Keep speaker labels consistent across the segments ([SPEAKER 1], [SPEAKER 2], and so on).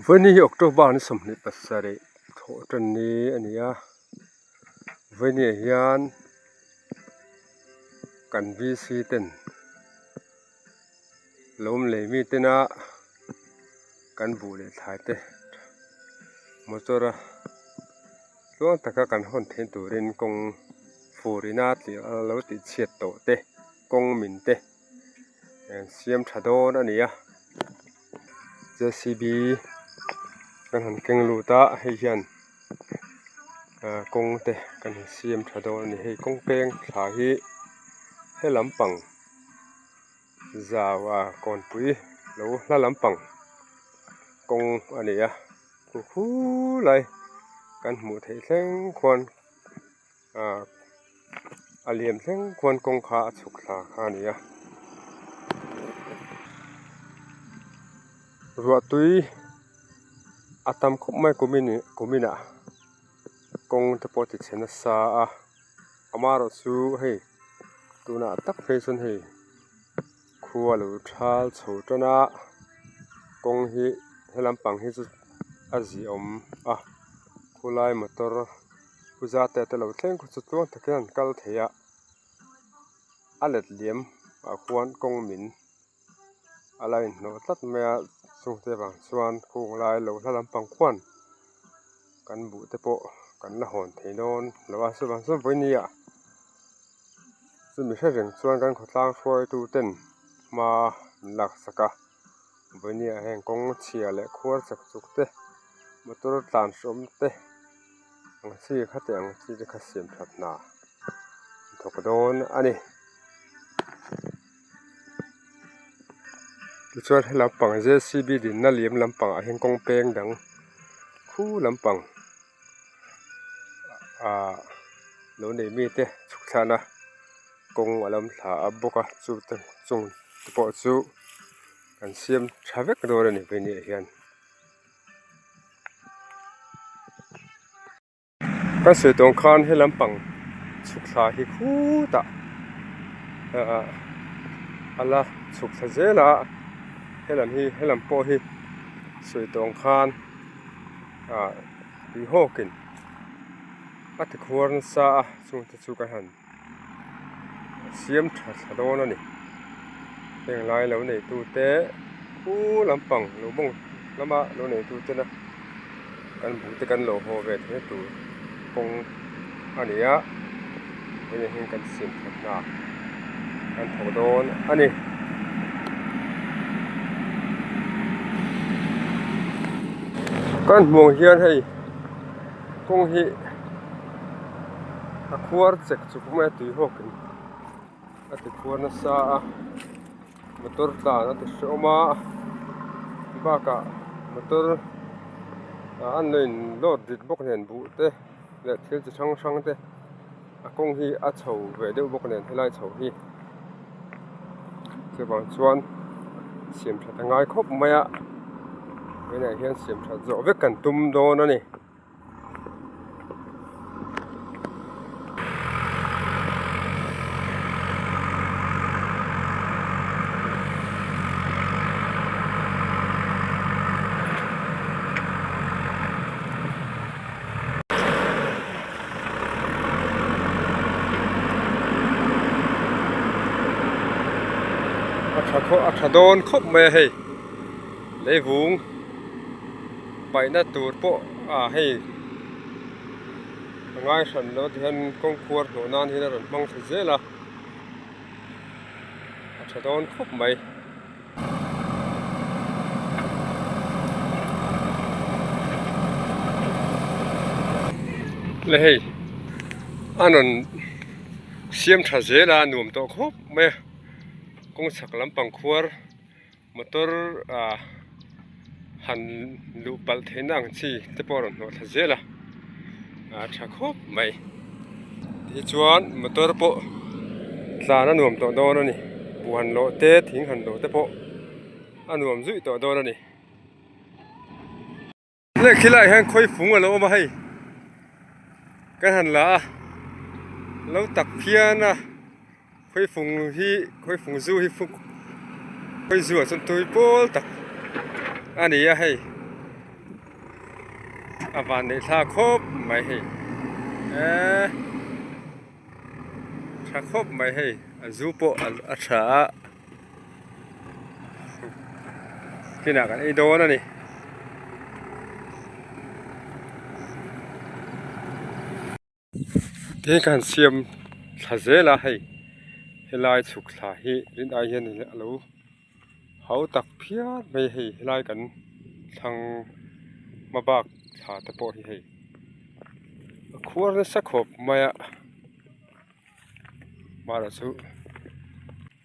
[SPEAKER 1] Vawiin hi October ni 27 thawh tan ni a ni a, vawiin ah hian kan VC ten lo awm leh mi tena kan buh leh thlai te motor a tluang taka kan hawn theih turin kawng fur ina tih a lo tih chhiat tawh te kawng min te an siam tha dawn a ni a J C B kan han keng lut a hei hian ah kawng te kan han siam tha dawn a ni hei kawng peng thla hi he lampang zau a kawnpui lo hla lampang kawng a ni a khu khulai kan hmuh theih thleng khuan ah a liam thleng khuan kawng kha a chhuk thla kha a ni a ruah tui a tam khawp mai kumin kuminah kawng te pawh ti chhe nasa a amaherawhchu hei tunah tak phei chuan hei khua lo thal chho tan a kawng hi he lampang hi chu a ziahawm a khulai motor puja te te lo thleng khaw chu tluang takin an kal thei a a let liam ah khuan kawng min a la inhnawh tlat mai a chungte vang chuan kung lai lo hla lampang khuan kan buh te pawh kan la hawn thei dawn lo a chuvang chuan vawiin ah chumi hre reng chuan kan khawtlang hruaitu ten hma an laksak a vawiin ah heng kawng chhia leh khuar chak chuk te motor tlan hrawm te ang chi kha teh ang chi te kha siam that hna an thawk dawn a ni. Tichuan he lampang J C B dinna liam lampangah hian kawng peng dang khu lampang ahh lo nei mite chhuk thlakna kawng a lo thla a bawk a chu te chung te pawh chu an siam tha vek dawn a ni veinih ah hian. Kan sawi tawng khan he lampang chhuk thla hi khutah ahh a la chhuk thla zel a helam hi helam pawh hi sawi tawng khan ahh tui hawkin a ti khuar nasa a chungte chu kan han siam tha thla dawn a ni heng lai lo nei tute khu lampang lo bawng lama lo nei tute na kan buh te kan lo haw ve theih na tur kawng a ni a hei hian kan siam that hna kan thawk dawn a ni. Kan hmuh ang hian hei kawng hi a khuar chek chuk mai a tui hawkin a ti khuar nasa a motor tlan a ti hrehawm a bakah motor ah an lo in load rit bawk nen buh te leh thil chi hrang hrang te a kawng hi a chho ve deuh bawk nen helai chho hi chuvang chuan siam that a ngai khawp mai a tunah hian siam that zawh vek kan tum dawn a ni. A tha khawp a tha dawn khawp mai a hei leivung paihna tur pawh ah hei a ngai hran lo tihian kawng khuar hnawh nan hian a rawn hmang thla zel a a tha dawn khawp mai. Le hei a rawn siam tha zel a nuam tawh khawp mai a kawng chhak lampang khuar motor ah han luh palh theihna ang chi te pawh a rawn hnawh thla zel a a tha khawp mai tichuan motor pawh tlan a nuam tawh dawn a ni buh han lawh te thing han lawh te pawh a nuam zuih tawh dawn a ni. Leh khilaiah hian khawi fung a lo awm a hei kan han la a lo tak phian a khawi fung hi khawi fung zu hi khawi zu ah chuan tui pawl tak a ni a hei. A van neih thla khawp mai hei eee tha khawp mai hei a zu pawh a tha a kinah kan ei dawn a ni. Tin ka han siam thla zel a hei helai chhuk thla hi rin ai hian a lo hau tak phian mai hei helai kan thlang hma bak thla te pawh hi hei a khuar nasa khawp mai a amaherawhchu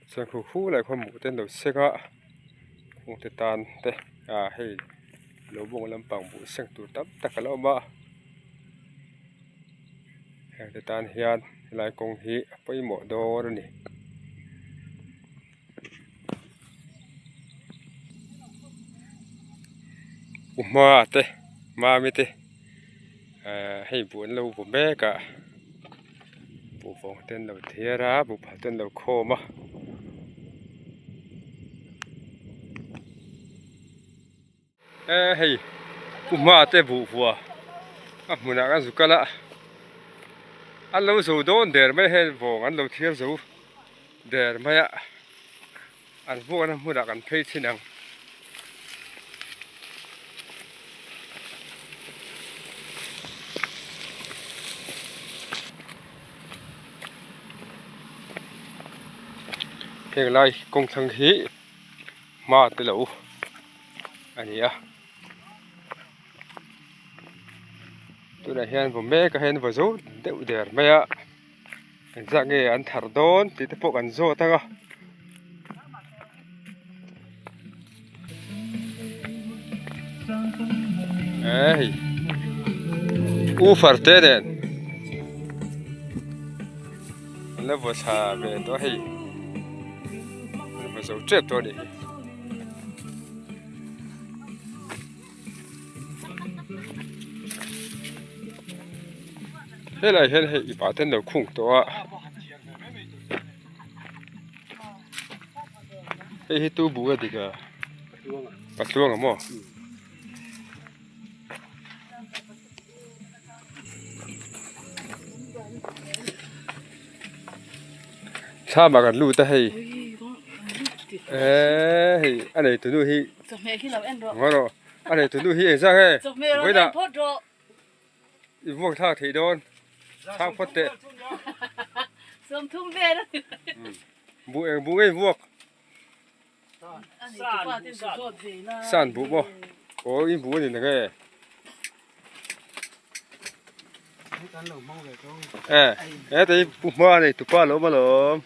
[SPEAKER 1] chuan khu khu lai khaw hmuh te an lo sek a kawngte tan te ah hei lo bawng lampang buh seng tur tam tak a la awm a. Heng te tan hian helai kawng hi a pawimawh dawn a ni. U hma te mami te ehh hei buh an lo bu mek a buh vawng te an lo thiar a buh phal te an lo khawm a. E hei pu hma te buh vua a hmunah kan zu kal a an lo zo dawn der mai hei vawng an lo thiar zo der mai a an vuakna hmunah kan phei thin ang. Heng lai kawng thlang hi hma te lo. a ni a tunah hian vaw mek a hian vaw zo deuh der mai a engzah nge an thar dawn tih te pawh kan zawt ang a. Hei ufar te nen an la vaw thla ve tawh a hei an vaw zo tep tawh a nih hi. Helai hian hei ipa te an lo khung tawh a hei hi tu buh a dik a patluang a maw. Thlam ah kan lut a hei eee hei a nei tunu hi ngaw rawh a nei tunu hi engzah nge vawiinah i vuak thlak theih dawn chhang phawt teh buh eng buh nge i vuak. San buh maw aw i buh a ni na nge e heta hi pu hma nei tupa a lo awm alawm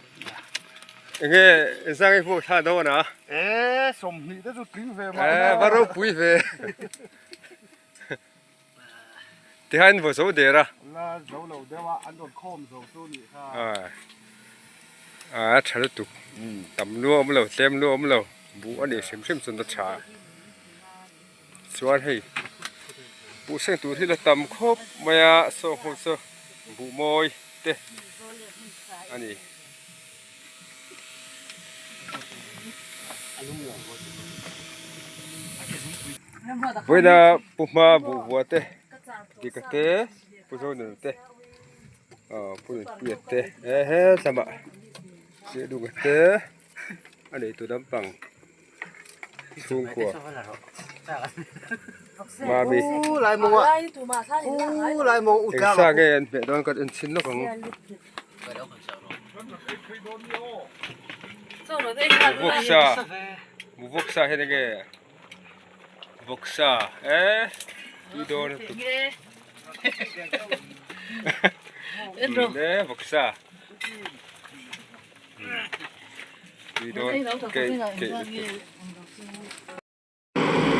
[SPEAKER 1] enge engzah nge vuak thla dawn a
[SPEAKER 2] e sawmhnih te chu tling ve mah
[SPEAKER 1] e va ropui ve tihian vaw zo der a
[SPEAKER 2] la zo lo deuh a an rawn khawm zo chu nih kha
[SPEAKER 1] a a tha lutuk tam lua awm lo tlem lua awm lo buh a nih hrim hrim chuan a tha chuan hei buh seng tur hi la tam khawp mai a saw ho chu buh mawi te a ni. Vawiina pu hma buh vua te dika te pu Zonun te aw pu Nunpuia te e he lamah Chiahdunga te a neitu lampang chhungkua Mami engsa nge an hmeh dawn kan en chhin lawk ang. Vawksa vawksa hian enge vawksa e tui dawn lutuk e vawksa tui dawn keih keih lutuk.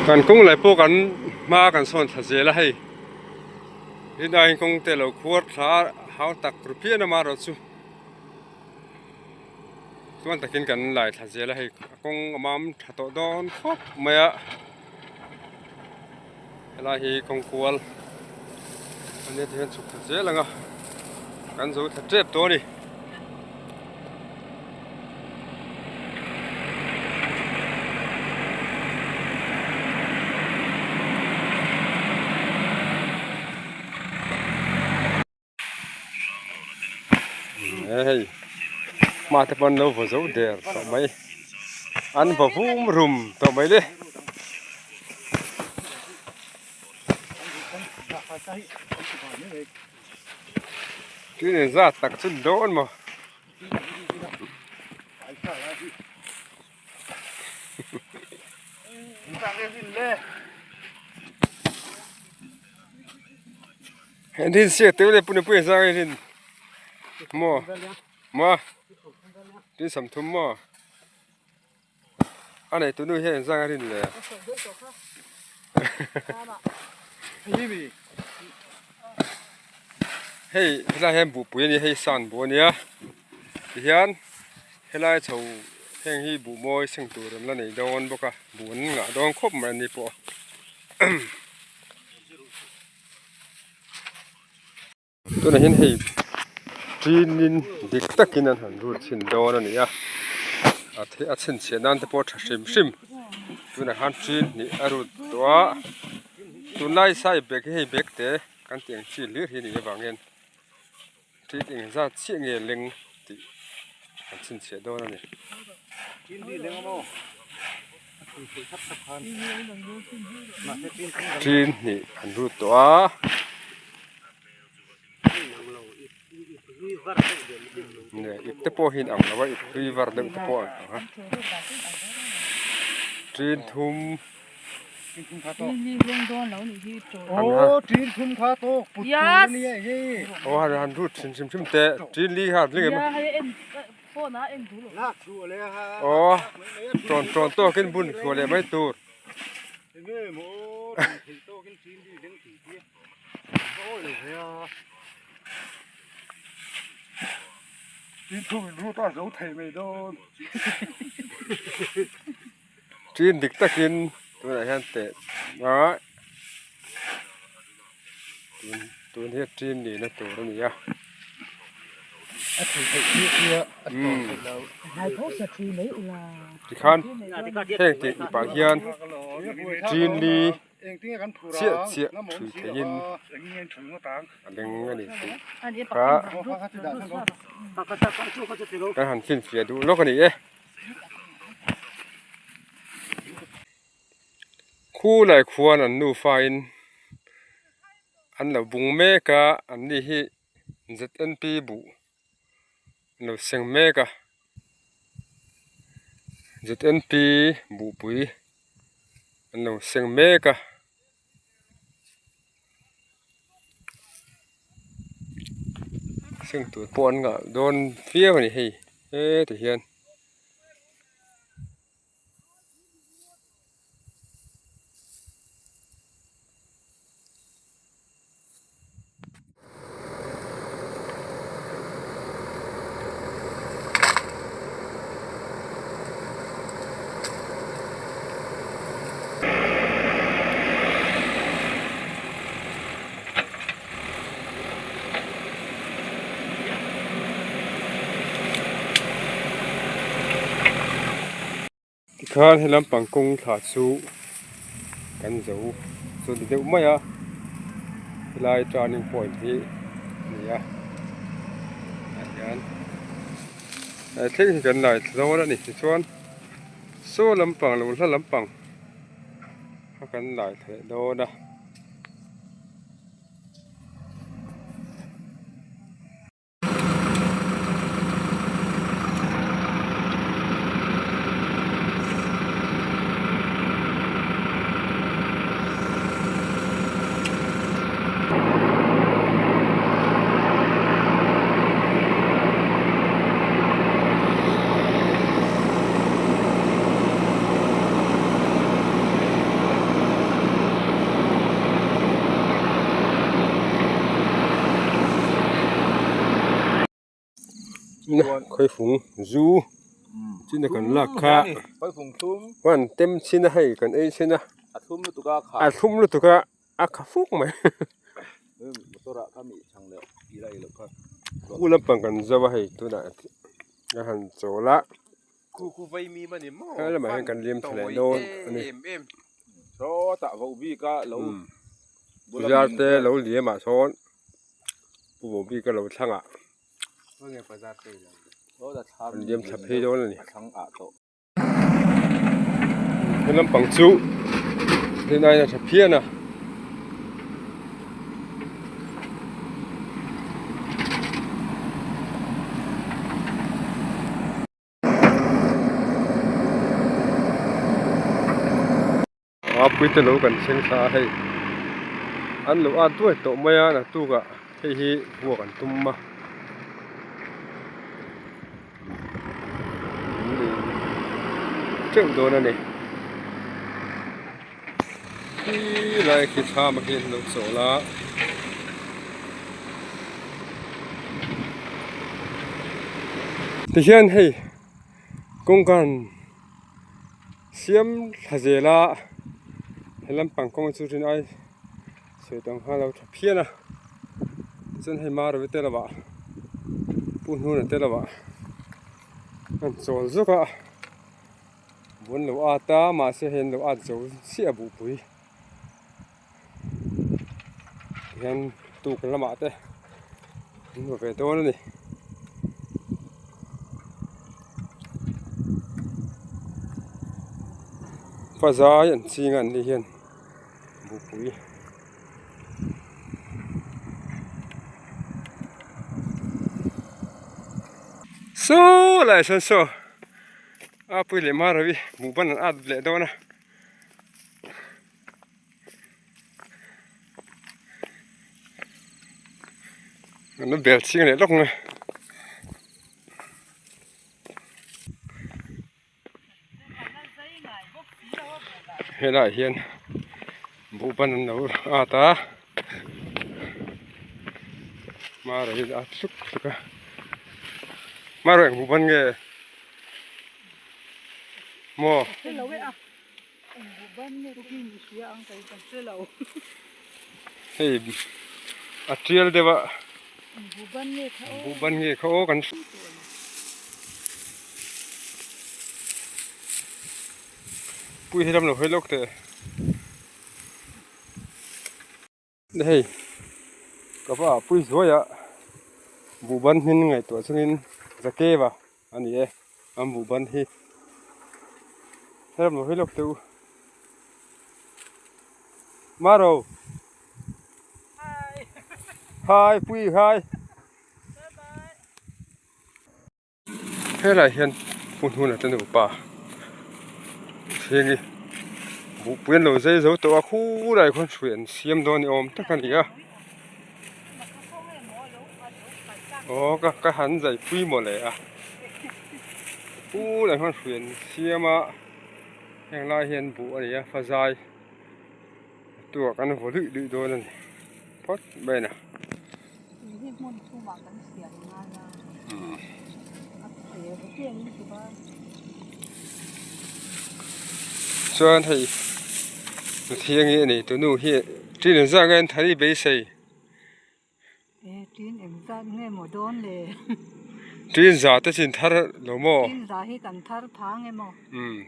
[SPEAKER 1] Kan kawng lai pawh kan hma kan sawn thla zel a hei rinaiin kawng te lo khuar thla a hau tak ru phian a amaherawhchu chuan takin kan lai thla zel a hei a kawng a mam tha tawh dawn khawp mai a helai hi kawng kual ania tihian chhuk thla zel ang a kan zo thla tep tawh a ni. E hei hma te pawh an lo vaw zo der tawh mai an vaw vum rum tawh mai le. Tui nen zat tak chu ni dawn maw. Rin siak teuh le pune pui zang rin maw maw tin sam thum maw a nei tunu hian zang a rin le hei helai hian buhpui a ni hei san buh a nia tihian helai chho heng hi buh mawi seng tur an la nei dawn bawk a buh an ngah dawn khawp mai an ni pawh. Tunah hian hei ṭinin dik takin an han rut chhin dawn a ni a a a chhinchhiah nan te pawh a ṭha hrim hrim tunah khan ṭin hnih a rut tawh a tunlai sai bag hi hei bag te kan tih ang chi hlir hi a nih avang hian ṭin eng zat chiah nge leng tih an chhinchhiah dawn a ni. Ṭin hnih an rut tawh a. Ip te pawh hi in ang lo a ip hlui var deuh te pawh a ang a. Ṭin thum. Aw han rut hrim hrim teh ṭin li kha a tling em a. Aw tawn tawn tawkin bun chhuah leh mai tur. Tin dik takin tunah hian teh a tun hi tin nihna tur a ni a. Tikhan heng tih ipah hian tin li chiah chiah thui theihin a leng a ni tih kha kan han finfiah duh lawk a ni e. Khulai khuan an nufa in an lo bung mek a an ni hi Z_N_P buh an lo seng mek a Z_N_P buhpui an lo seng mek a. Seng tur pawh an ngah dawn viau a ni hei heti hian. Tikhan he lampang kawng thla chu kan zo chu ni deuh mai a helai turning point hi a ni a tah hian thleng hi kan lai thla dawn a ni tichuan saw lampang lo hla lampang kha kan lai thla leh dawn a. Khawifung zu chin a kan lak kha huan tem chin a hei kan ei chin a a thlum lutuk a a kha fuk mai khu lampang kan zo a hei tunah a han chawl a he lamah hian kan lim thla leh dawn a ni pujar te lo liam ah sawn pu bawbika lo thlangah. An liam thla phei dawn a ni. He lampang chu rinai a tha phian a. A puite lo kan thleng thla a hei an lo at duai tawh mai a naktukah hei hi vuak an tum a an nei teuh dawn a ni khi lai khi thlam ah hian an lo chawl a. Tihian hei kawngkan. Siam thla zel a he lampang kawng chu rin ai sawi tawng kha a lo tha phian a tichuan hei marawi te lovah pu hnuna te lovah an chawl zawk a buan lo at a mahse hei an lo at zo chiah a buhpui tihian tuk lamah te an hmu ve dawn a ni. Pazai an ching a an ni hian buhpui saw lai sawn saw a pui leh marawi buhban an at leh dawn a. An bel ching leh lawk mai. Helaiah hian buhban an lo at a hmar ah hian a at hluk hluk a hmar ah eng buhban nge maw. Hei a tial deuh a buhban nge kha aw kan pui helam lo hawi lawk teh. Hei ka va ah pui zuai a buhban hmin ngaihtuah chungin zakeva a ni e an buhban hi helam lo hawi lawk teh u maro hai pui hai. Helaiah hian hmun hunah te nupa thleng hi buhpui an lo zai zo tawh a khulaiah khuan hrui an siam dawn ni awm tak a ni a aw ka ka han zai pui mawle a khulaiah khuan hrui an siam a heng lai hian buh a ni a fa zai tuah kan vaw luih luih dawn a ni phawt mai a ni. Chuan hei Pathiangi a nei tunu hi tin engzat nge an thar i beisei? Tin za te chin thar lo maw? Umm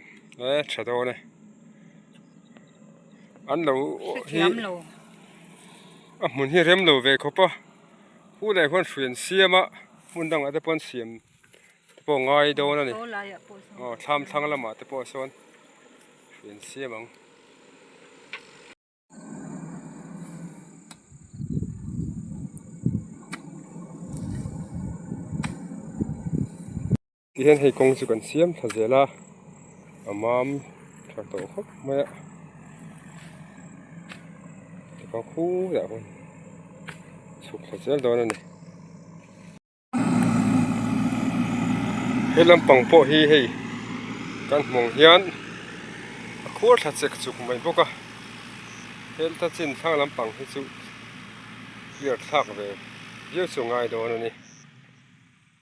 [SPEAKER 1] e tha dawn e. An lo hi a hmun hi rem lo ve khawp a hu leh khuan hrui an siam a hmun dangah te pawh an siam te pawh a ngai dawn a ni aw thlam thlang lamah te pawh sawn hrui an siam ang. Tihian hei kawng chu kan siam thla zel a a mam tha tawh khawp mai a tikhaw khulaiah khawn chhuk thla zel dawn a ni. He lampang pawh hi hei kan hmuh ang hian a khuar thla chek chuk mai bawk a helta chin thlang lampang hi chu clear thlak ve viau chu a ngai dawn a ni.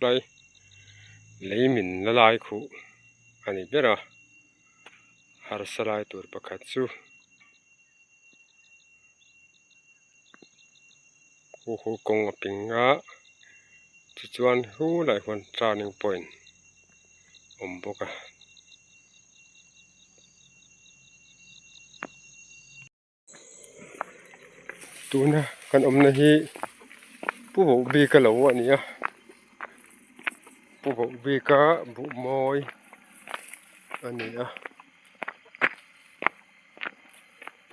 [SPEAKER 1] Tlai lei min la lai khuh a ni ber a, harsa lai tur pakhat chu hu hu kawng a ping a, tichuan hu lai huan turning point awm bawk a. Tuna kan awmna hi pu voh bik a lo a ni a. Pu bawk bik a buh mawi a ni a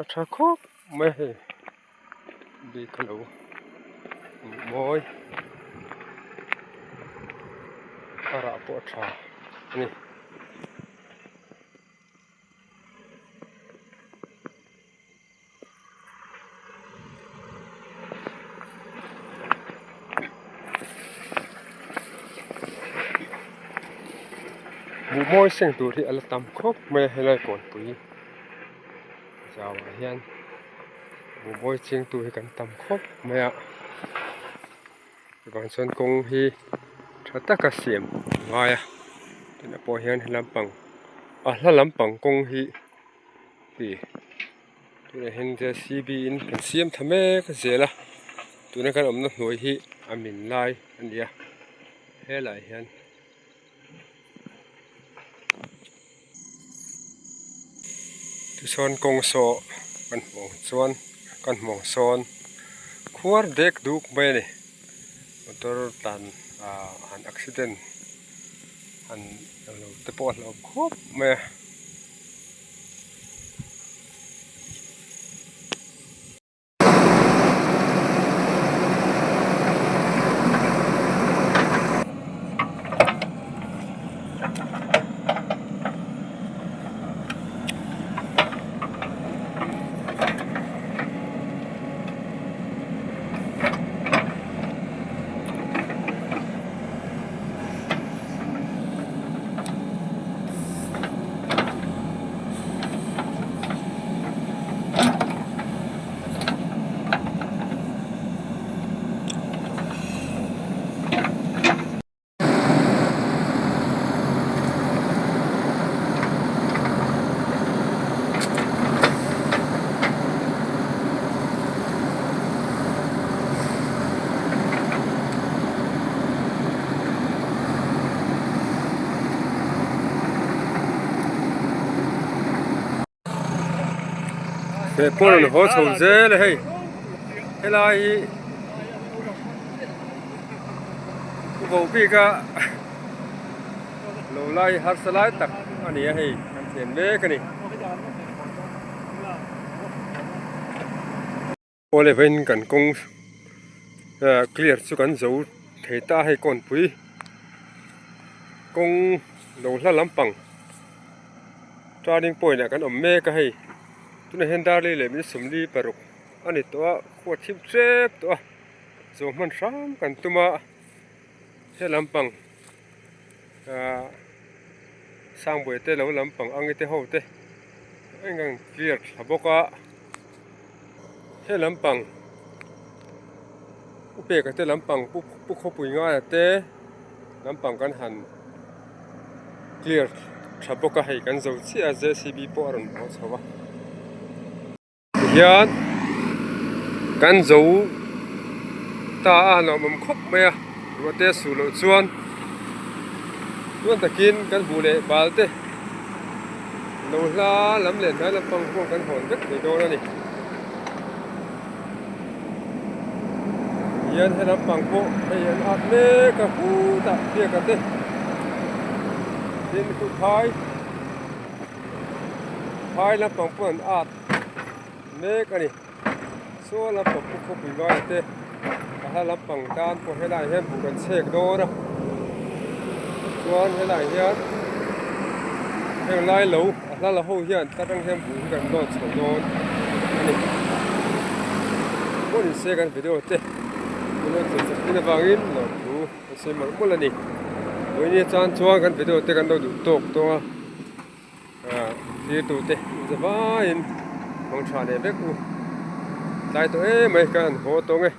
[SPEAKER 1] a tha khawp mai a hei bik a lo buh mawi a rah pawh a tha a ni. Buh mawi seng tur hi a la tam khawp mai a helai kawnpui zauah hian buh mawi ching tu hi kan tam khawp mai a chuvang chuan kawng hi tha taka siam a ngai a tunah pawh hian he lampang a hla lampang kawng hi ih tunah hian JCB in kan siam tha mek zel a tuna kan awmna hnuai hi a min lai a ni a helaiah hian tichuan kawng saw kan hmuh ang chuan kan hmuh ang sawn khuar dek duk mai a ni motor tlan ah han accident han lo te pawh a hlauhawm khawp mai a. He pawn an haw chho zel a hei helai hi u bo bik a lo lai harsa lai tak a ni a hei kan thian mek a ni. Aw le vawiin kan kawng clear chu kan zo thei ta a hei kawnpui kawng lo hla lampang turning point ah kan awm mek a hei tunah hian darlei leh min sawmli paruk a ni tawh a khua thim hrep tawh a zawh hman hram kan tum a he lampang ahh sangbuai te lo lampang angi te ho te eng ang clear tha bawk a he lampang u peka te lampang pu khawpui ngaia te lampang kan han clear tha bawk a hei kan zo chiah a JCB pawh a rawn haw chho a. Tihian kan zo ta a nuamawm khawp mai a ruah te a suh loh chuan chuan takin kan hmuh leh bal te lo hla lam leh hnai lampang pawh kan hawn vek thei dawn a ni tihian he lampang pawh hei an at mek a khutah biaka te tin khuhphai. Phai lampang pawh an at mek a ni saw lampang pawh khawpui ngaia te a hla lampang tan pawh helaiah hian buk an chhek dawn a chuan helaiah hian heng lai lo a hla la ho hian tlar atang hian buk hi kan load chho dawn a ni pawh ni se kan video te kan lo thlir chak thin avangin lawmthu kan sawi mawlh mawlh a ni vawiin tan chuan kan video te kan lo duh tawk tawng a. Thirtute zavaiin hmang tha leh vek u tlai tawh em mai ka han haw tawng e.